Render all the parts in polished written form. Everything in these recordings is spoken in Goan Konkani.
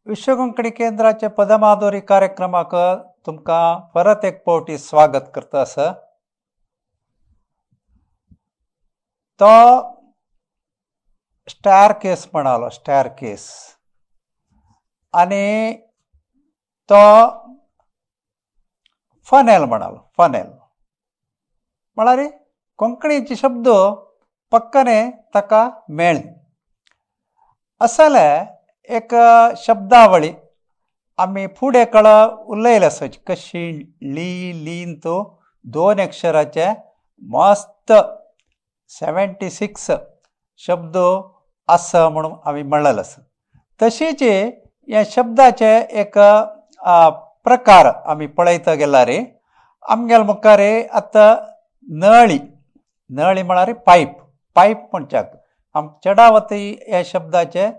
विश्व कोंकणी केंद्राचे पदमाधुरी कार्यक्रमाक तुमकां परत एक पावटी स्वागत करता आसा. तो स्टॅर केस म्हणालो, स्टॅर केस, आनी तो फनेल म्हणालो. फनेल म्हळ्यार कोंकणीचे शब्द पक्कने ताका मेळ्ळे. असले एक शब्दावळी आमी फुडें कळ उलयले आसा कशी ली लीन तो दोन अक्षराचे मस्त 76 शब्द आसा म्हणून आमी म्हणलेले आसा. तशीच ह्या शब्दाचे एक प्रकार आमी पळयता गेल्यार आमगेले मुखार आतां नळी, नळी म्हळ्यार पायप, पायप म्हणच्याक आम चडावत ह्या शब्दाचे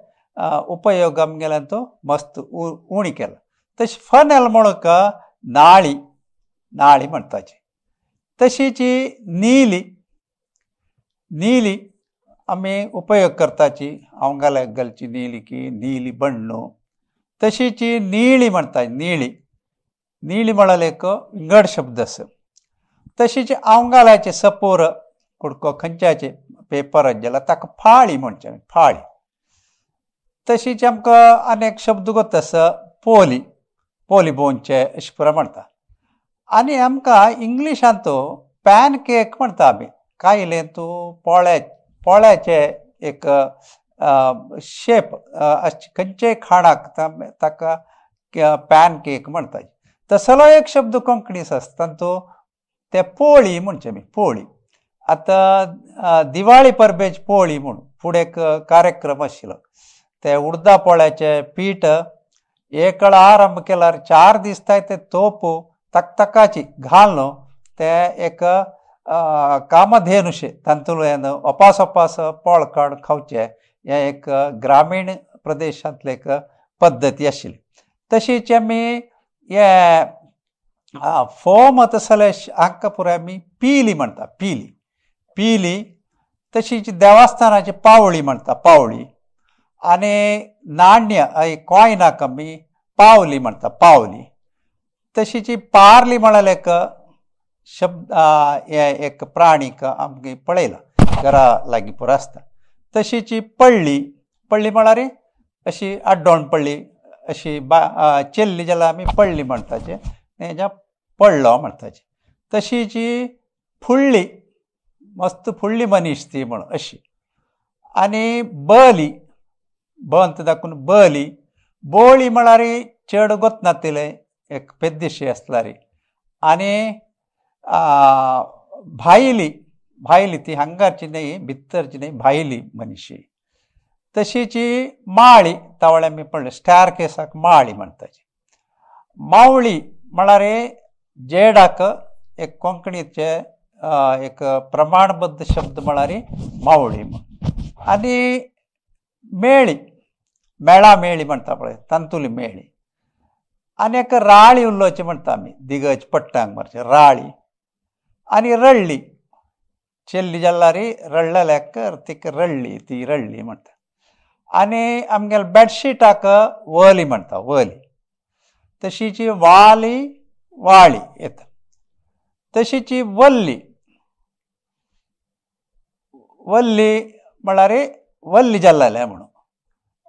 उपयोग आमगेल्यान तो मस्त उणी केला. तशी फनेल म्हणूंक नाळी, नाळी म्हणटाची. तशीच नीली, नीली आमी उपयोग करताची, आमगेल्या घालची नीली की नीली बण्णू. तशीच निळी म्हणटा, निळी, निळी म्हळ्यार एक विंगड शब्द आसा. तशीच आंवगाल्याचे सपोर कुडको खंयच्याचे पेपर जाल्यार ताका फाळी म्हणचे, फाळी. तशीच आमकां अनेक शब्द गोत आसा, पोली, पोली बोनचे अशें पुरो म्हणटा. आनी आमकां इंग्लिशांत पॅन केक म्हणटा आमी. कायले तूं पोळ्या, पोळ्याचे एक शेप खंयचेय खाणाक ताका पॅन केक म्हणटा. तसलो एक शब्द कोंकणीस आसता तो ते पोळी म्हणचे आमी, पोळी. आतां दिवाळी परबेची पोळी म्हूण फुडें एक कार्यक्रम आशिल्लो. ते उडदा पोळ्याचे पीठ एकळ आरंभ केल्यार 4 दीस ते तोप तकतकाची घालून ते एक कामधेनुशे तांतूंतल्यान अपास अपास पोळ काड खावचे हे एक ग्रामीण प्रदेशांतले एक पद्दती आशिल्ली. तशीच आमी हे फोम तसले हांकां पुराय आमी पिली म्हणटा, पिली, पिली. तशीच देवस्थानाची पावळी म्हणटा, पावळी. आनी नाण्य कॉयनाक आमी पावली म्हणटा, पावली. तशीच पारली म्हळ्यार एक शब्द एक प्राणीक आमगे पळयला घरा लागीं पुरो आसता. तशीच पळ्ळी, पळ्ळी म्हळ्यार अशी आड्डोण पळ्ळी, अशी चेल्ली जाल्यार आमी पळ्ळी म्हणटाचे, हेज्या पडलो म्हणटाचे. तशीच फुडली, मस्त फुडली मनीस ती म्हणून अशी. आनी बली, बंत दाखून बली. बोळी म्हळ्यार चड गोतनातिले एक पेद्दिशी आसल्यार. आनी भायली, भायली ती हांगाची न्हय भितरची न्हय, भायली मनीशी. तशीच माळी, तावळे आमी पडले स्टॅर केसाक माळी म्हणटाची. मावळी म्हळ्यार जेडाक एक कोंकणीचे एक प्रमाणबद्ध शब्द म्हळ्यार मावळी. आनी मेळी, मेळा मेळी म्हणटा पळय तांतुली मेळी. आनी एक राळी उलोवची म्हणटा आमी, दिगज पट्टांक मारचे राळी. आनी रळ्ळी, चेल्ली जाल्यार रळ्ळल्याक तिका रळ्ळी, ती रळ्ळी म्हणटा. आनी आमगेले बेडशीटाक वली म्हणटा, वली. तशीच वाली, वाळी येता. तशीच वल्ली, वल्ली म्हळ्यार वल्ली जाल्लें म्हणून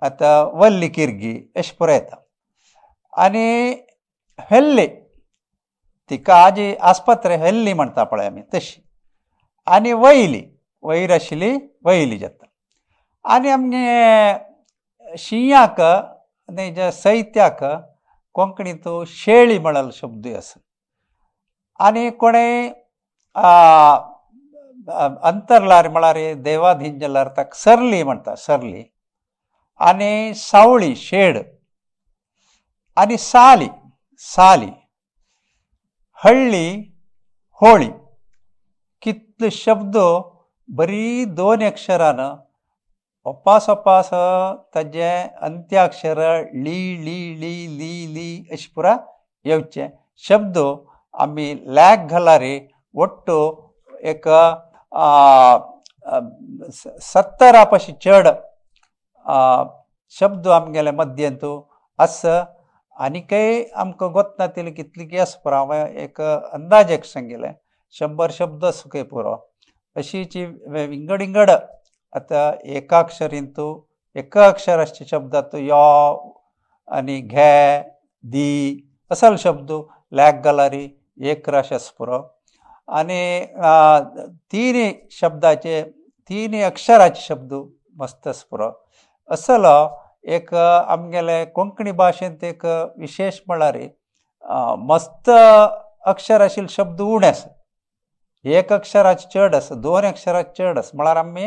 आतां वल्ली किर्गी अशें पुरो येता. आनी हेल्ली, तिका आजी आस्पत्रे हेल्ली म्हणटा पळय आमी तशी. आनी वयली, वयर आशिल्ली वयली जाता. आनी आमगे शिंयाक आनी सैत्याक कोंकणींत शेळी म्हळ्यार शब्दूय आसा. आनी कोणें अंतरलार म्हळ्यार देवाधीन जाल्यार ताका सरली म्हणटा, सरली. आनी सावळी, शेड. आनी साली, साली. हळ्ळी, होळी. कितले शब्द बरी दोन अक्षरान अपास अपास ताजे अंत्याक्षर ळी ळी ळी ली ली अशें पुरा येवचे शब्द आमी लॅक घाल्यार ಒಟ್ಟು एक 70 पशी चड शब्द आमगेले मध्यंतू आसा. आनीकय आमकां गोतनातील कितली आसा पुरो, हांवें एक अंदाज एक सांगिल्लें 100 शब्द सुके पुरो. अशीची विंगड विंगड आतां एकाक्षरींतू एका अक्षराचे शब्दांत यो आनी घे दी असल शब्द लॅक घालारी एक राश आसा पुरो. आनी तीन शब्दाचे तीन अक्षराचे शब्द मस्त आसा पुरो. असलो एक आमगेले कोंकणी भाशेंत एक विशेश म्हळ्यार मस्त अक्षर आशिल्ले शब्द उणे आसा, एक अक्षराचे चड आसा, 2 अक्षराचे चड आसा. म्हळ्यार आमी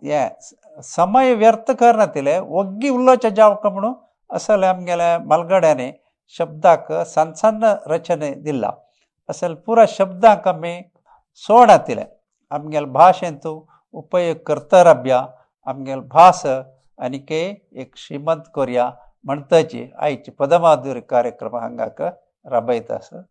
हें समय व्यर्थ करनातिले ओग्गी उलोवचें जावका म्हणून असले आमगेले मालगड्यांनी शब्दाक सान सान रचने दिला. असल पुरा शब्दांक आमी सोडातिले आमगेले भाशेंत उपयोग करता राबया, आमगेले भास आनीक एक श्रीमंत करया म्हणटाची आयची पदमाधुरी कार्यक्रम हांगाक राबयता आसा.